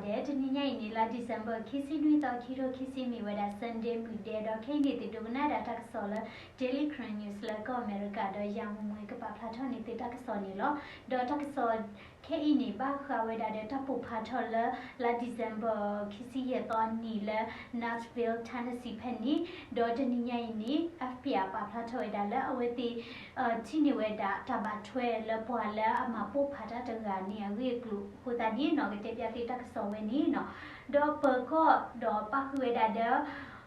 ဒီးတနံၤညါအံၤန့ၣ် လါ December ခံဆံနွံသီ ခံထိခံဆံ မ့ၢ်ဝဲဒၣ် Sunday မုၢ်ဒဲး ဒီးခဲအံၤန့ၣ် သုဒိကနၣ်ဒၣ်တၢ်ကစီၣ်လၢ Daily Karen News လၢကီၢ်အမဲရကၤ ဒီးယၤမူမူကပာ်ဖျါထီၣ်န့ၢ်သုတၢ်ကစီၣ်န့ၣ်လီၤ. ဒီးတၢ်ကစီၣ်ခဲအံၤန့ၣ် ဘၣ်ဃးဝဲဒၣ်ဒီးတၢ်ပိာ်ဖးထီၣ်လၢ လါ December ခံဆံယဲၢ်သီအနံၤလၢ Nashville Tennessee ဖဲန့ၣ်, ဒီးတနံၤညါအံၤန့ၣ် FBI ပာ်ဖျါထီၣ်ဝဲဒၣ်လၢအဝဲသ့ၣ် ထံၣ်န့ၢ်ဝဲဒၣ်တၢ်ဘၣ်ထွဲလၢပှၤလၢအမၤပိာ်ဖးတၢ်တဂၤန့ၣ် အဂ့ၢ်အကျိၤအဃိသတးန့ၣ်နီၤ ကတဲပၠးသုတၢ်ကစီၣ်ဝဲန့ၣ်နီၤ. ဒီးပၢၤကီၢ်ဒီးပၣ်ဃုာ်ဝဲဒၣ်ဒီး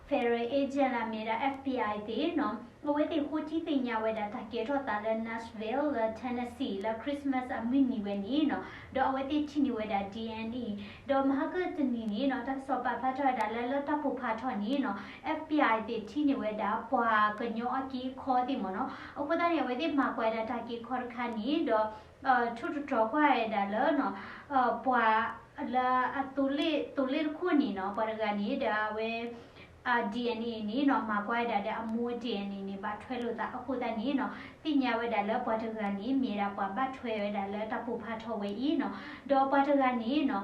federal agent လၢအမ့ၢ်ဝဲဒၣ် FBI သ့ၣ်နီၤ အဝဲသ့ၣ်ဃိထံသ့ၣ်ညါဝဲဒၣ်တၢ်ကဲထီၣ်သးလၢ Nashville လၢ Tennessee လၢ Christmas အမုၢ်နံၤဝဲန့ၣ်နီၤ, ဒီးအဝဲသ့ၣ်ထံၣ်န့ၢ်ဝဲဒၣ် DNA ဒီးမဟါကတနံၤန့ၣ်နီၤ တၢ်ကစီၣ်ပာ်ဖျါထီၣ်ဝဲဒၣ်လၢ လၢတၢ်ပိာ်ဖးထီၣ်န့ၣ်နီၤ FBI သ့ၣ်ထံၣ်န့ၢ်ဝဲဒၣ် ပှၤကညီအက့အခီသ့ၣ်မ့ၢ်နီၤ, အဃိသတးန့ၣ် အဝဲသ့ၣ်မၤကွၢ်ဝဲဒၣ်တၢ်က့အခီတခါန့ၣ်ဒီး ထိၣ်သတြီၤကွၢ်ဝဲဒၣ်လၢ ပှၤလၢအသိလ့ၣ် သိလ့ၣ်တခိၣ်န့ၣ်နီၤ ပှၤတဂၤန့ၣ်ဒီးအဝဲ DNA န့ၣ်နီၤ မၤကွၢ်ဝဲဒၣ်ဒီးအမိၢ် DNA န့ၣ် ဘၣ်ထွဲလိာ်သးအဃိသတးန့ၣ်နီၤ သ့ၣ်ညါဝဲဒၣ်လၢပှၤတဂၤန့ၣ် မ့ၢ်ဝဲဒၣ်ပှၤဘၣ်ထွဲဝဲဒၣ်လၢတၢ်ပိာ်ဖးထီၣ်ဝဲအံၤနီၤ, ဒီးပှၤတဂၤန့ၣ်နီၤ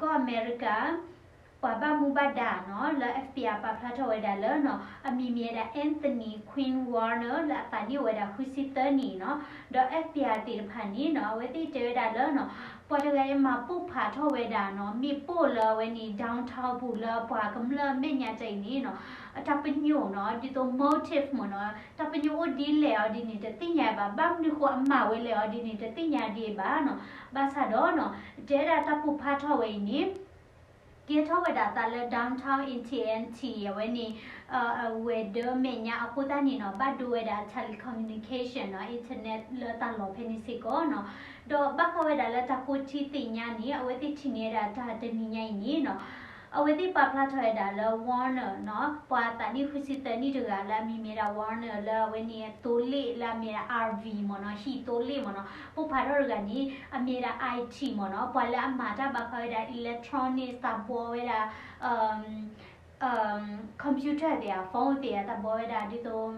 ကီၢ်အမဲရကၤ ပှၤဘၣ်မူဘၣ်ဒါနီၤ လၢ FBI ပာ်ဖျါထီၣ်ဝဲဒၣ်လၢနီၤ အမံၤမ့ၢ်ဝဲဒၣ် Anthony Quinn Warner လၢအသးနံၣ်အိၣ်ဝဲဒၣ်ဃုဆံသၢနံၣ်နီၤ, ဒီး FBI သ့ၣ်တဖၣ်န့ၣ်နီၤ အဝဲသ့ၣ်တဲဝဲဒၣ်လၢနီၤ ပှၤတဂၤအံၤမၤပိာ်ဖးထီၣ်ဝဲဒၣ်နီၤ မ့ၣ်ပိၢ်လၢအဝဲန့ၣ် downtown ပူၤလၢပှၤကမျၢၢ်အမဲာ်ညါတၢ်အံၤန့ၣ်နီၤ အတၢ်ပညိၣ်နီၤ ဒ်သိး motive မ့ၢ်နီၤ တၢ်ပညိၣ်အိၣ်ဒ်လဲၣ်အီၤဒ်န့ၣ် တသ့ၣ်ညါဘၣ် ဘၣ်မနုၤဃိအမၤဝဲလဲၣ်အီၤဒ်န့ၣ် တသ့ၣ်ညါဒံးဘၣ်နီၤ, ဘၣ်ဆၣ်ဒီးနီၤ တဲဝဲဒၣ်တၢ်ပိာ်ဖးထီၣ်ဝဲအံၤန့ၣ် ကဲထီၣ်ဝဲဒၣ်သးလၢ downtown A T and T အဝဲန့ၣ် အဝဲၤဒၢမဲာ်ညါအဃိသတးန့ၣ်နီၤ ဘၣ်ဒိဝဲဒၣ် telecommunication နီၤ internet လၢတၢ်လီၢ်ဖဲန့ၣ်စ့ၢ်ကီးနီၤ, ဒီးဘၣ်ဃးဝဲဒၣ်လၢတၢ်ဃိထံသ့ၣ်ညါန့ၣ် အဝဲသ့ၣ်ထံၣ်န့ၢ်ဝဲဒၣ်တၢ်တနံၤညါအံၤန့ၣ်နီၤ အဝဲသ့ၣ်ပာ်ဖျါထီၣ်ဝဲဒၣ်လၢ Warner နီၤ ပှၤသးနံၣ်ဃုဆံသၢနံၣ်တဂၤလၢအမံၤမ့ၢ်ဒၣ် Warner လၢအဝဲန့ၣ်သိလ့ၣ်လၢအမ့ၢ်ဒၣ် R V မ့ၢ်နီၤ ဟံၣ်သိလ့ၣ်မ့ၢ်နီၤ ပိာ်ဖးထီၣ်တဂၤန့ၣ် အမ့ၢ်ဒၣ် I T မ့ၢ်နီၤ ပှၤလၢအမၤတၢ်ဘၣ်ဃးဝဲဒၣ် electronic သးဘီဝဲဒၣ် computer သ့ၣ်ဧါ phone သ့ၣ်ဧါ သးဘီဝဲဒၣ်ဒ်သိး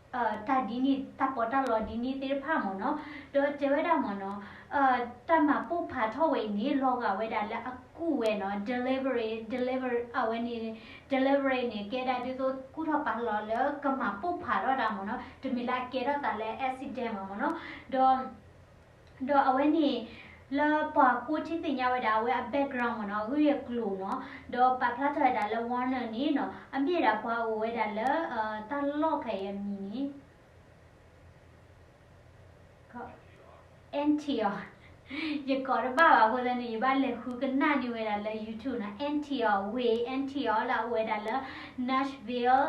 တၢ်ဒ်န့ၣ် တၢ်ပီးတၢ်လီဒ်န့ၣ်သ့ၣ်တဖၣ်မ့ၢ်နီၤ, ဒီးတဲဝဲဒၣ်မ့ၢ်နီၤ တၢ်မၤပိာ်ဖးထီၣ်ဝဲအံၤန့ၣ် လီၤဂာ်ဝဲဒၣ်လၢအကူၣ်ဝဲနီၤ delivery delivery အဝဲန့ၣ် delivery န့ၣ် ကဲဒၣ်ဒ်သိးကူၣ်ထီၣ်ပာ်လီၤလၢကမၤပိာ်ဖးထီၣ်တၢ်မ့ၢ်နီၤ တမ့ၢ်လၢအကဲထီၣ်သးလၢ accident မ့ၢ်နီၤ, ဒီး ဒီးအဝဲန့ၣ် လၢပှၤဃိထံသ့ၣ်ညါဝဲဒၣ် အဝဲအ background မ့ၢ်နီၤ အဂ့ၢ်အကျိၤနီၤ, ဒီးပာ်ဖျါထီၣ်ဝဲဒၣ်လၢ Warner န့ၣ်နီၤ အမ့ၢ်ဒၣ်ပှၤအိၣ်ဝဲဒၣ်လၢ တၢ်လီၢ်ခဲအံၤအမံၤန့ၣ် Antioch ယကိးတဘၣ်ဘၣ်အဃိသတးန့ၣ် ယဘၣ်လဲၤဃုကနၣ်န့ၢ်ဝဲဒၣ်လၢ YouTube နီၤ Antioch ဝ့ၢ် Antioch လၢအအိၣ်ဝဲဒၣ်လၢ Nashville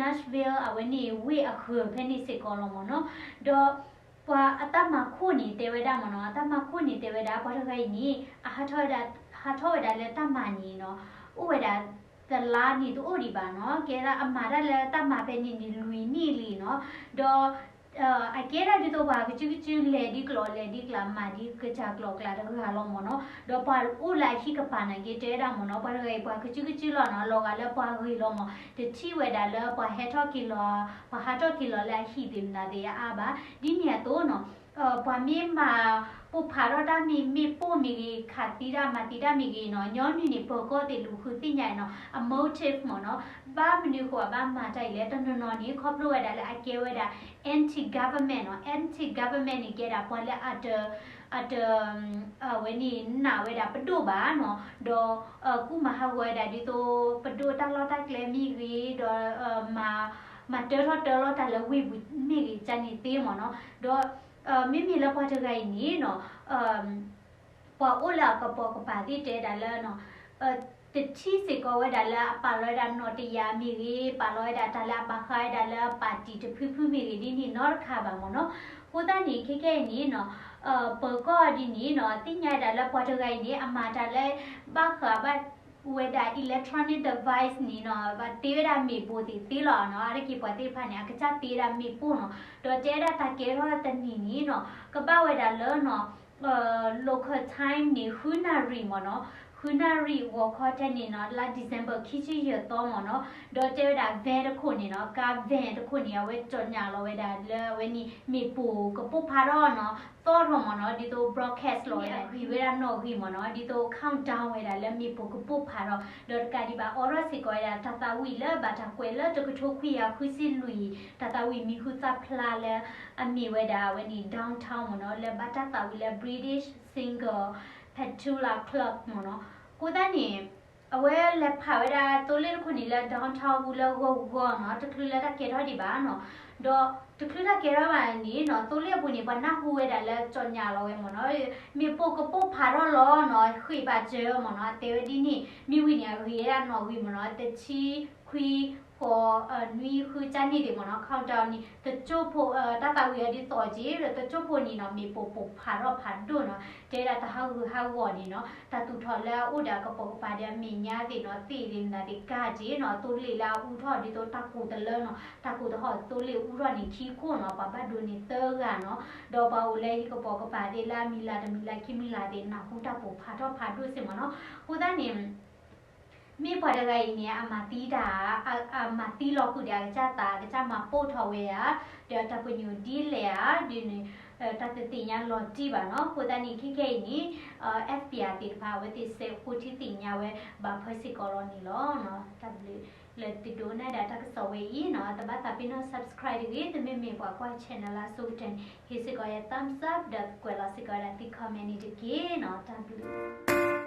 Nashville အဝဲန့ၣ်ဝ့ၢ်အဃၢၤဖဲန့ၣ်စ့ၢ်ကီးလီၤမ့ၢ်နီၤ, ဒီး ပှၤအတၢ်မၤခိၣ်န့ၣ်တဲဝဲဒၣ်မ့ၢ်နီၤ အတၢ်မၤခိၣ်န့ၣ်တဲဝဲဒၣ် ပှၤတဂၤအံၤန့ၣ် အဟးထီၣ်ဝဲဒၣ် ဟးထီၣ်ဝဲဒၣ်လၢတၢ်မၤန့ၣ်နီၤ အိၣ်ဝဲဒၣ်တလါန့ၣ်တအိၣ်ဒံးဘၣ်နီၤ ကဲဒၣ်အမၤတၢ်လၢတၢ်မၤဖဲန့ၣ်န့ၣ် လွံၢ်နံၣ်လံနီၤ, ဒီး အကဲဒၣ်ဒ်သိးပှၤကစုကစုလဲၤဒ်ကျိၤလဲၤဒ်ကျိၤ မၤဒ်ကစၢ်ကျိၤကျၢ်တဂၤလီၤမ့ၢ်နီၤ, ဒီးပှၤအိၣ်လၢအဟံၣ်ကပၤန့ၣ်က့တဲဝဲဒၣ်မ့ၢ်နီၤ ပှၤတဂၤအံၤပှၤကစုကစုလီၤနီၤ လီၤဂာ်လၢပှၤဂ့ၤလီၤမ့ၢ် တထံၣ်ဝဲဒၣ်လၢပှၤဟဲထီၣ်က့ၤလီၤ ပှၤဟးထီၣ်က့ၤလီၤလၢအဟံၣ်သ့ၣ်မနုၤသ့ၣ်အါအါဘၣ် ဒ်န့ၣ်အသိးနီၤ ပှၤမ့ၢ်မၤပိာ်ဖးထီၣ်တၢ်မ့ၢ် မ့ၢ်ပိာ်မ့ၢ်ဂ့ၤ ခးသံတၢ်မၤသံတၢ်မ့ၢ်ဂ့ၤနီၤ ညီနုၢ်န့ၣ် ပၢၤကီၢ်သ့ၣ်လူၤဃုသ့ၣ်ညါအံၤနီၤ အ motive မ့ၢ်နီၤ ဘၣ်မနုၤဃိအဘၣ်မၤတၢ်အံၤလဲၣ် တနီၤနီၤန့ၣ် ခီဖျိဝဲဒၣ်လၢအကဲဝဲဒၣ် anti government နီၤ anti government န့ၣ်ကဲဒၣ်ပှၤလၢအတ အတ အဝဲန့ၣ်နာ်ဝဲဒၣ်ပဒိၣ်ဘၣ်နီၤ ဒီး ကူၣ်မၤဟးဂီၤဝဲဒၣ်ဒ်သိး ပဒိၣ်တၢ်လီၢ်တၢ်ကျဲမ့ၢ်ဂ့ၤ ဒီး မၤတၢထီၣ်တၢလီၤတၢ်လၢဝ့ၢ်ပူၤမ့ၢ်ဂ့ၤ ကန့ၣ်သ့မ့ၢ်နီၤ ဒီး မ့မ့ၢ်လၢပှၤတဂၤအံၤန့ၣ်နီၤ ပှၤအိၣ်လၢအကပိာ်ကပၤသ့ၣ်တဲဒၣ်လၢ တထံၣ်စ့ၢ်ကီးဝဲဒၣ်လၢအပာ်လီၤဝဲဒၣ်နီၣ်တယၢ်မ့ၢ်ဂ့ၤ ပာ်လီၤဝဲဒၣ်တၢ်လၢအဘၣ်ဃးဝဲဒၣ်လၢပၣ်တံၣ်တဖုဖုမ့ၢ်ဂ့ၤဒ်န့ၣ်နီတခါဘၣ်မ့ၢ်နီၤ. အဃိသတးန့ၣ် ခဲကဲအံၤန့ၣ်နီၤ ပၢၤကီၢ်ဒ်န့ၣ်နီၤ သ့ၣ်ညါဝဲဒၣ်လၢပှၤတဂၤအံၤန့ၣ် အမၤတၢ်လၢ ဘၣ်ဃးဘၣ်ဝဲဒၣ် electronic device န့ၣ်နီၤ ဘၣ်တ့ဝဲဒၣ်မ့ၣ်ပိၢ်သ့ၣ်သ့လီၤနီၤ. အါတက့ၢ်ပှၤသ့ၣ်တဖၣ်န့ၣ် အကစၢ်တ့ဝဲဒၣ်မ့ၣ်ပိၢ်နီၤ. ဒီးတဲဝဲဒၣ်တၢ်ကဲထီၣ်တနံၤန့ၣ်နီၤ ကဘၣ်ဝဲဒၣ်လၢနီၤ local time န့ၣ် ဃုနၣ်ရံၣ်မ့ၢ်နီၤ ဃုနၣ်ရံၣ်ဂီၤခီထဲန့ၣ်နီၤ လါ December ခံဆံယဲၢ်သီမ့ၢ်နီၤ, ဒီးတဲဝဲဒၣ် van တခိၣ်န့ၣ်နီၤ, ကါ van တခိၣ်န့ၣ် အဝဲကၠီၣ်ညၣ်လီၤဝဲဒၣ်လၢအဝဲန့ၣ် မ့ၣ်ပိၢ်ကပိၢ်ဖးထီၣ်နီၤ, သီထီၣ်မ့ၢ်နီၤ, ဒ်သိး broadcast လီၤဝဲဒၣ် ဂံၢ်ဝဲဒၣ်နီၣ်ဂံၢ်မ့ၢ်နီၤ, ဒ်သိး countdown ဝဲဒၣ်လၢမ့ၣ်ပိၢ်ကပိၢ်ဖးထီၣ်, ဒီးတကးဒံးဘၣ် အိးထီၣ်စ့ၢ်ကီးဝဲဒၣ် တၢ်သးဝံၣ်လၢဘၣ်တၢ်ကွဲးလၢတကထိခွံကယၤဃုဆံလွံၢ် တၢ်သးဝံၣ်မံၤဟူသၣ်ဖျါလၢ အမ့ၢ်ဝဲဒၣ်အဝဲန့ၣ် downtown မ့ၢ်နီၤ, လၢဘၣ်တၢ်သးဝံၣ်လၢ British Singer Petula Clark မ့ၢ်နီၤ. အဃိသတးန့ၣ် အဝဲလဲၤဖးဝဲဒၣ်သိလ့ၣ်တခိၣ်န့ၣ်လၢ downtown အပူၤလၢဂီၤဂီၤနီၤ, တချုးလၢတၢ်ကဲထီၣ်ဒံးဘၣ်နီၤ, ဒီးတချုးတၢ်ကဲထီၣ်ဘၣ်န့ၣ်နီၤ သိလ့ၣ်အပူၤန့ၣ် ပှၤနၢ်ဟူဝဲဒၣ်လၢကၠီၣ်ညၣ်လီၤဝဲမ့ၢ်နီၤ, မ့ၣ်ပိၢ်ကပိၢ်ဖးထီၣ်လီၤနီၤ, ဃ့ၢ်ဘၣ်စၢၤမ့ၢ်နီၤ, အတဲဝဲဒ်န့ၣ်, မ့ၢ်ဝံၤန့ၣ် အဂံၢ်ဝဲဒၣ်နီၣ်ဂံၢ်မ့ၢ်နီၤ, တဆံခွံ ဃိး နွံ ဃု ကၠၢန့ၣ်ဒံးမ့ၢ်နီၤ, countdown န့ၣ် တကၠိဖိ တၢ်သးဝံၣ်အီၤဒ်သိးက့ၤ ဒီးတကၠိဖိန့ၣ်နီၤ မ့ၣ်ပိၢ်ပိၢ်ဖးထီၣ်ဖးဒိၣ်နီၤ, တဲဝဲဒၣ်တဟးဂူာ်ဟးဂီၤန့ၣ်နီၤ, တၢ်သူၣ်ထီၣ်လၢအအိၣ်ဒီးအကပိာ်ကပၤဒီးအမဲာ်ညါသ့ၣ်နီၤ, သ့ၣ်သ့ၣ်နၤသ့ၣ်ကါက့ၤနီၤ, သိလ့ၣ်လၢအအူထီၣ်ဒ်သိးတၢ်ကိၢ်တလၢနီၤ, တၢ်ကိၢ်တဟီၣ်သိလ့ၣ်အူထီၣ်န့ၣ်ခံခိၣ်နီၤ, ပှၤဘၣ်ဒိန့ၣ်သၢဂၤနီၤ, ဒီးပှၤအိၣ်လၢဟံၣ်ကပိာ်ကပၤသ့ၣ်လၢအမံၤလၢ်တမံၤလၢ်ခံမံၤလၢ်သ့ၣ် နၢ်ဟူတၢ်ပိၢ်ဖးထီၣ်ဖးဒိၣ်စ့ၢ်မ့ၢ်နီၤ. အဃိသတးန့ၣ် မ့ၢ်ပှၤတဂၤအံၤန့ၣ် အမၤသံတၢ် အမၤသံလီၤဃုာ်ဒီးအကစၢ်သး အကစၢ်မၤပိာ်ထီၣ်ဝဲဧါ, ဒီးတၢ်ပညိၣ်ဒ်လဲၣ်ဧါဒ်န့ၣ် တၢ်တသ့ၣ်ညါလီၤတံၢ်ဘၣ်နီၤ. အဃိသတးန့ၣ် ခဲခဲအံၤန့ၣ် FBI သ့ၣ်တဖၣ် အဝဲသ့ၣ်စဲးဖိထံသ့ၣ်ညါဝဲဘၣ်ဖၢစ့ၢ်ကီးလီၤန့ၣ်လီၤ. တၢ်ဘျုးလၢသုဒိကနၣ်ဒၣ်တၢ်ကစီၣ်ဝဲအံၤနီၤ, တဘၣ်သးပ့ၤနီၣ် subscribe တဂ့ၤ, သုမ့မ့ၢ်ပှၤကွၢ် channel လၢအဆိကတၢၢ်န့ၣ် ဟ့ၣ်စ့ၢ်ကီးယၤ thumbs up ဒီးကွဲးလီၤစ့ၢ်ကီးဝဲဒၣ်သု comment န့ၣ်တက့ၢ်နီၤ. တၢ်ဘျုး